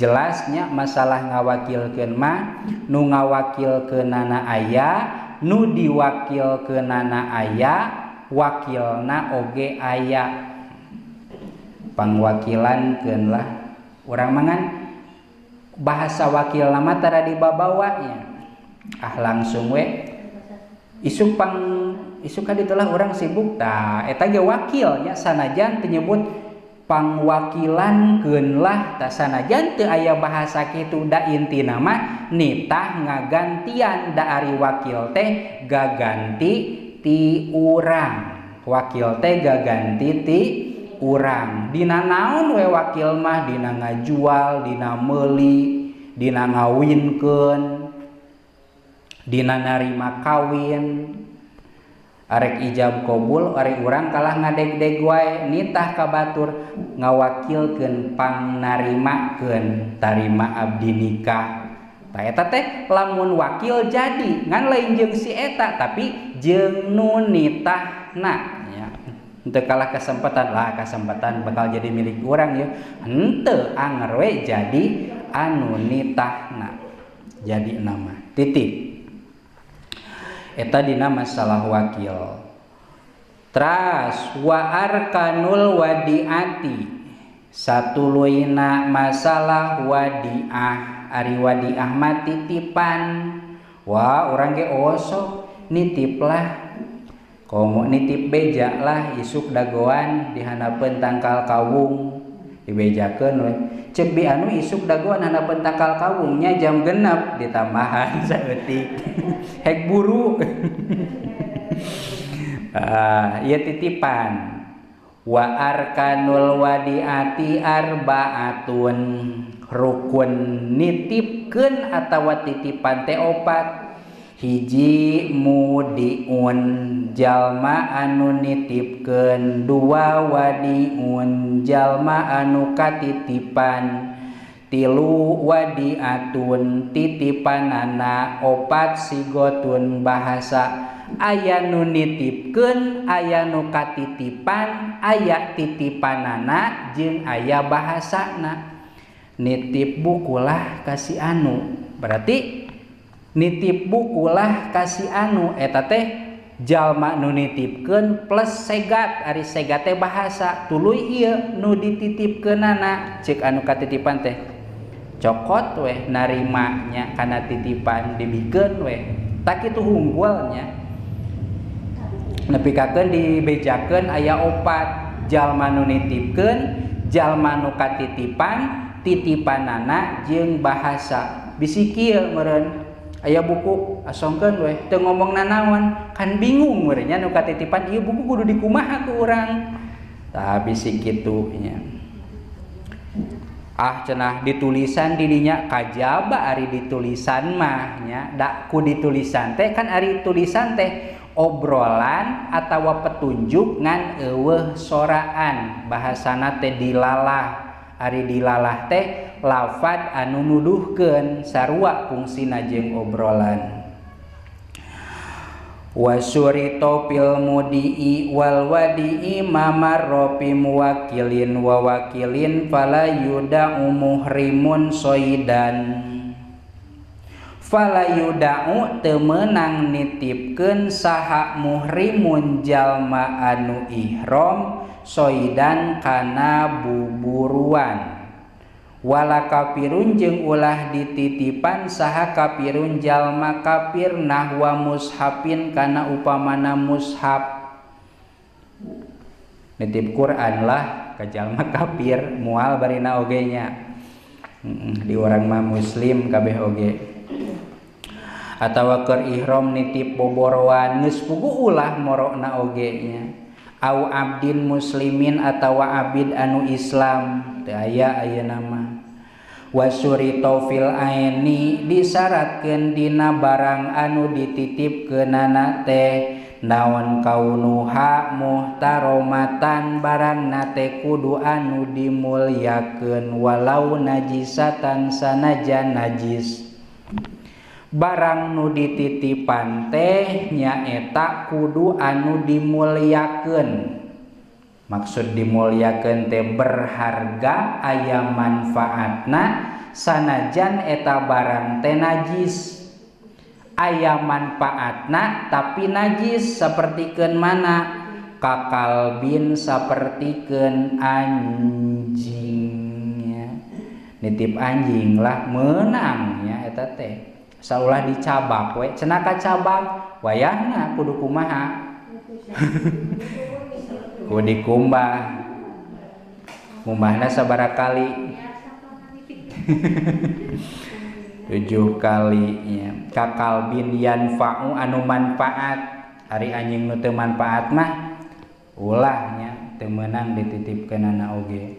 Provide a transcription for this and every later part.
Jelasnya masalah ngawakilkeun mah nu ngawakilkeunana aya, nu diwakilkeunana aya, wakilna oge aya. Pangwakilankeun lah urang mangan bahasa wakil nama tara dibabawanya. Ah langsung we isuk pang isuk ka ditu lah urang sibuk tah eta ge wakilnya sanajan teu nyebut pangwakilankeun lah tah sanajan teu aya bahasa kitu da intina mah nitah ngagantian da ari wakil teh gaganti ti urang. Wakil teh gaganti ti urang. Dina naon we wakil mah dina ngajual, dina meuli, dina ngawinkeun, dina narima kawin. Arek ijab qabul arek urang kalah ngadeg-deg wae nitah ka batur ngawakilkeun pangnarimakeun tarima abdi nikah. Tah eta teh lamun wakil jadi ngan lain jeung si eta tapi jeung nu nitahna nya. Henteu kalah kesempatan lah kesempatan bakal jadi milik urang ya. Henteu anger we jadi anu nitahna. Jadi nama titik. Eta dina masalah wakil. Teras wa arkanul wadiati satuluyna masalah wadiah. Ari wadiah mah titipan. Wah urang ge osok nitip lah. Komo nitip beja lah isuk dagoan dihanapeun tangkal kawung dibejakeun we. Cek bi anu isuk dagoan hanapeun tangkal kawungnya jam 6 ditambahan saeutik. Hek buru. Ah, ieu titipan. Wa arkanul wadiati arbaatun. Rukun nitipkeun atawa titipan teh opat. Hiji mudiun jalma anu nitipkeun, dua wadiun jalma anu katitipan, tilu wadiatun titipanana, opat sigotun bahasa. Aya nu nitipkeun, aya nu katitipan, aya titipanana jeung aya bahasana. Nitip bukulah kasih anu, berarti nitip bukulah kasih anu eta teh jalma nu nitipkeun plus segat. Ari segat teh bahasa tuluy ieu nu dititipkeunana. Cek anu katitipan teh cokot weh narimanya kana titipan dibikeun weh tak kitu hunggulnya. Nepikakeun dibejakeun aya opat, jalma nu nitipkeun, jalma nu katitipan, titipanana jeung bahasa. Bisi kieu meureun aya buku asongkeun weh teu ngomong nanaon kan bingung meureun nya nu katitipan ieu buku kudu dikumaha ku urang. Tah bisi kitu nya. Ah cenah ditulisan di dinya kajaba ari ditulisan mah nya da ku ditulisan teh kan ari tulisan teh obrolan atawa petunjuk ngan eueuh soraan bahasana teh dilalah. Ari dilalah teh lafad anu nuduhkeun sarua fungsina jeung obrolan. Wasurito fil mudii wal wadii mamarro fi muwakilin wa wakilin fala yuda'u muhrimun soidan. Fala yuda'u teu meunang nitipkeun saha muhrimun jalma anu ihram soidan kana buburuan. Wala kafirun jeung ulah dititipan saha kafirun jalma kafir nahwa mushafin kana upamana mushaf. Nitip Quran lah ka jalma kafir moal barina oge nya. Di urang mah muslim kabeh oge. Atawa keur ihram nitip boboroan geus puguh ulah morokna oge nya. Au abdin muslimin atawa abid anu Islam teu aya ayeuna mah. Wasurito fil aini disyaratkeun dina barang anu dititipkeunana teh naon kaunuha muhtaromatan barangna teh kudu anu dimulyakeun walau najisatan sanajan najis. Barang nu dititipan teh nyaeta kudu anu dimulyakeun. Maksud dimulyakeun teh berharga aya manfaatna sanajan eta barang teh najis aya manfaatna tapi najis sapertikeun mana kakalbin sapertikeun anjing nya. Nitip anjing lah meunang nya eta teh saulah dicabak we cenah kacabak wayahna kudu kumaha kudu dikumbah ngumbahna sabaraha kali 7 kali nya. Kakalbin yanfa'u anu manfaat ari anjing nu teu manfaat mah ulah nya teu meunang dititipkeunana oge.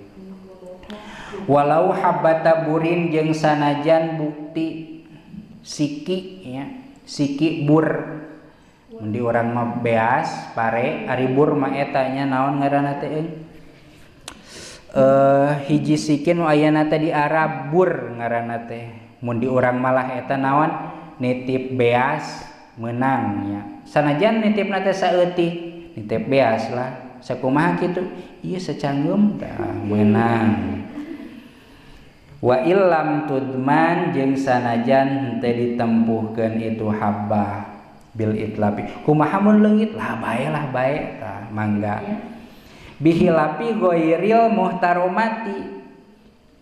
Walau habbata burin jeung sanajan bukti siki nya, siki bur mun di urang mah beas pare ari bur mah eta nya naon ngaranna teh euy hiji siki nu ayana teh di Arab bur ngaranna teh mun di urang malah eta naon nitip beas meunang nya sanajan nitipna teh saeutik nitip beas lah sakumaha kitu ieu sacangeum tah meunang. Wa illam tudman jeung sanajan henteu ditempuhkeun itu habbah bil itlapi kumaha mun leungit lah bae tah mangga bihilapi ghairil muhtaromati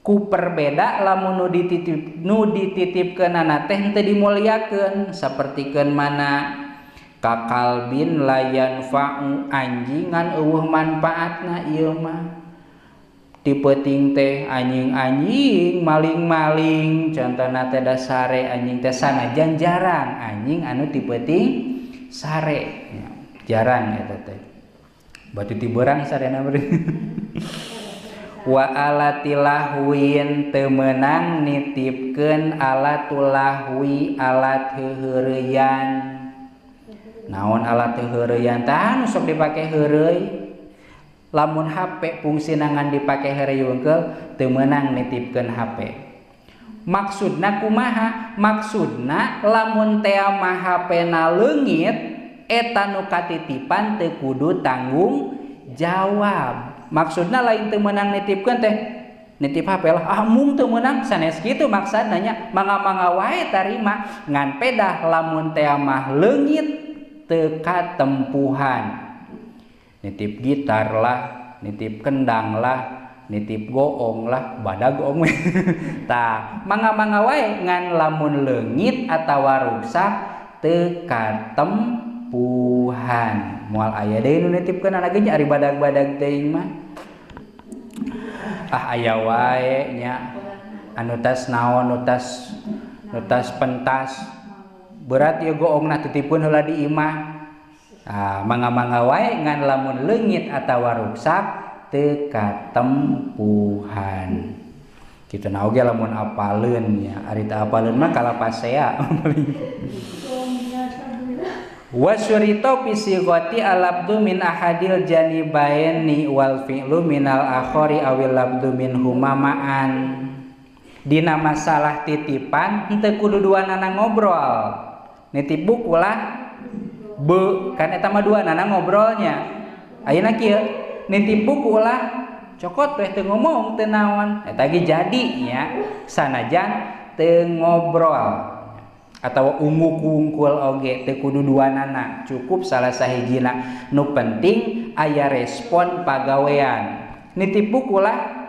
ku perbeda lamun nu dititipkeunana teh henteu dimuliakeun sapertikeun mana kakalbin layan fa'u anjingan eueuh manfaatna ieu mah ti peuting teh anjing-anjing maling-maling contohna teh da sare anjing teh sanajan jarang anjing anu ti peuting sare ya, jarang eta teh batu ti beurang sarena beureum. Wa alatilahwin teu meunang nitipkeun alatulahwi alat heuheureyan naon alat heuheureyan tah anu sok dipake heureuy lamun HP fungsina ngan dipake heureuy wungkeul teu meunang nitipkeun HP. Maksudna kumaha? Maksudna lamun tea mah HP-na leungit eta nu katitipan teu kudu tanggung jawab. Maksudna lain teu meunang nitipkeun teh nitip HP lah ah mung teu meunang sanes kitu maksudna nya mangga-mangga wae tarima ngan pedah lamun tea mah leungit teu katempuhan. Nitip gitar lah, nitip kendang lah, nitip goong lah, badag goong. Tah, mangga-mangga wae ngan lamun leungit atawa ruksak teu katempuhan. Moal aya deui nu nitipkeun ge nya ari badag-badag teuing mah. Ah aya wae nya anu tas naon nu tas pentas. Berat ieu goongna titipkeun heula di imah. Ah, mangga-mangga wae ngan lamun leungit atawa ruksak teu katempuhan. Kitu na oge lamun apaleun nya, ari teu apaleun mah kalapasea. Wa syurita fi sighati al-abdu min ahadil janibaini wal fi'lu minal akhari awil abdu minhuma ma'an. Dina masalah titipan henteu kudu duanana ngobrol. Nitip buku lah be kan eta mah duanana ngobrolnya. Ayeuna kieu nitip buku lah cokot weh teu ngomong teu naon eta ge jadi nya sanajan teu ngobrol atawa unguk-ungkul oge teu kudu duanana cukup salah sahijina nu penting aya respon pagawean. Nitip buku lah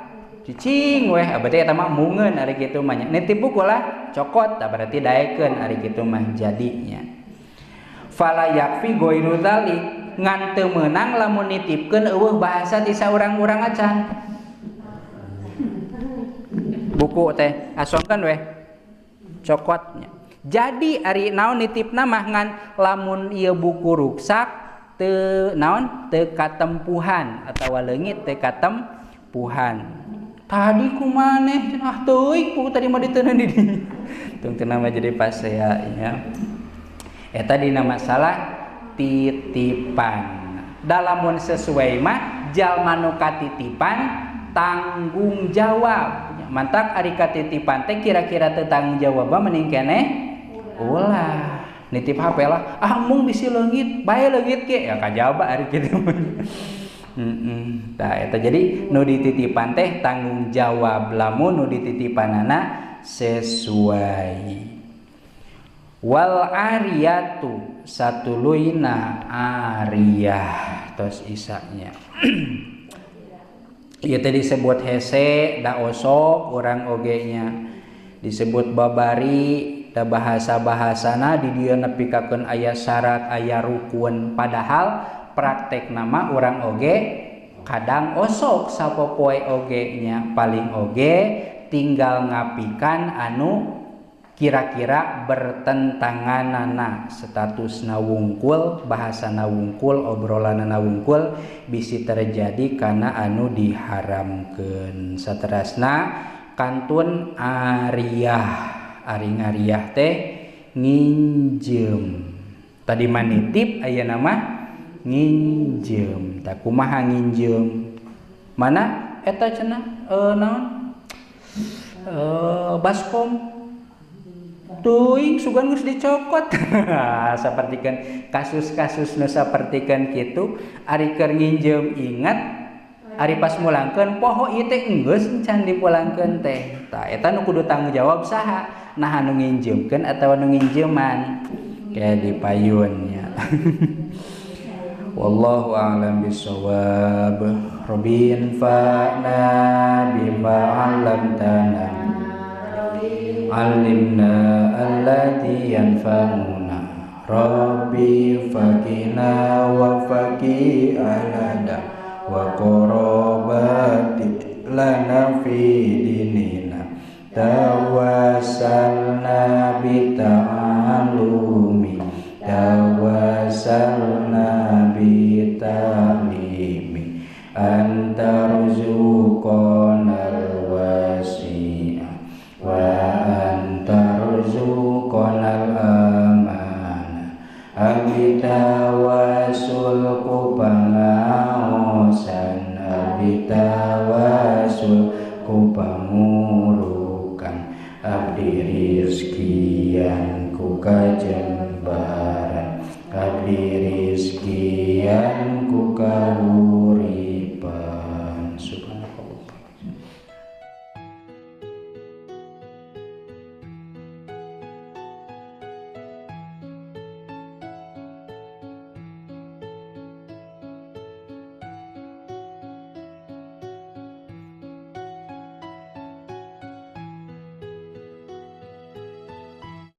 cicing weh berarti eta mah mungeun ari kitu mah nya. Nitip buku lah cokot tah berarti daekeun ari kitu mah jadinya. Fala yakfi ghairu dzalik ngan teu meunang lamun nitipkeun eueuh bahasa ti saurang-urang acan. Buku teh asongkeun weh cokotnya. Jadi ari naon nitipna mah ngan lamun ieu buku ruksak teu naon teu katempuhan atawa leungit teu katempuhan. Tadi kumaneh cenah teuing buku tadi mah diteundeun di dinya. Tungtungna mah jadi pasea nya. Eta dina masalah titipan. Dalamun sesuai mah jalma nu katitipan tanggung jawab. Mantak ari katitipan teh kira-kira teu tanggung jawab mending keneh ulah. Nitip HP lah, ah mung bisi leungit, bae leungit ge ya kajaba ari kitu. Tah eta jadi nu dititipan teh tanggung jawab lamun nu dititipanana sesuai. Wal ariyatu satuluyna ariyah tos isanya. Ieu teh disebut hese da osok urang oge nya, disebut babari da bahasa-bahasana di dieu nepikakeun aya syarat aya rukun, padahal praktek nama urang oge kadang osok sapopoe oge nya, paling oge tinggal ngapikan anu kira-kira bertentanganana statusna wungkul, bahasana wungkul, obrolanana wungkul bisi terjadi karena anu diharamkeun. Saterasna kantun ariyah, ari ngariah teh nginjem. Tadi mah nitip aya nama nginjem. Tah kumaha nginjem? Mana eta cenah naon? Baskom teuing sugan geus dicokot. Sapertikeun kasus-kasus nu sapertikeun kitu, ari keur nginjem ingat, ari pas mulangkeun poho ieu teh enggeus encan dipulangkeun teh. Tah eta nu kudu tanggung jawab saha? Nah anu nginjemkeun atawa nu nginjeman? Kayak di payun nya. Wallahu a'lam bissawab. Rabbin fa'na bima 'allamtana, 'allimna allati yanfa'una, Rabbi faqina wa faqi alada wa qarabati lana fi dinina, tawassalna bi ta'allumi, tawassalna bi ta'limi, anta rzuqanal wasi'a wa anta rzuqanal amana, abdi tawasul ku pangaosan, abdi tawasul ku pangurukan, abdi rizkian ku kajembaran, abdi rizkian ku kahurupan.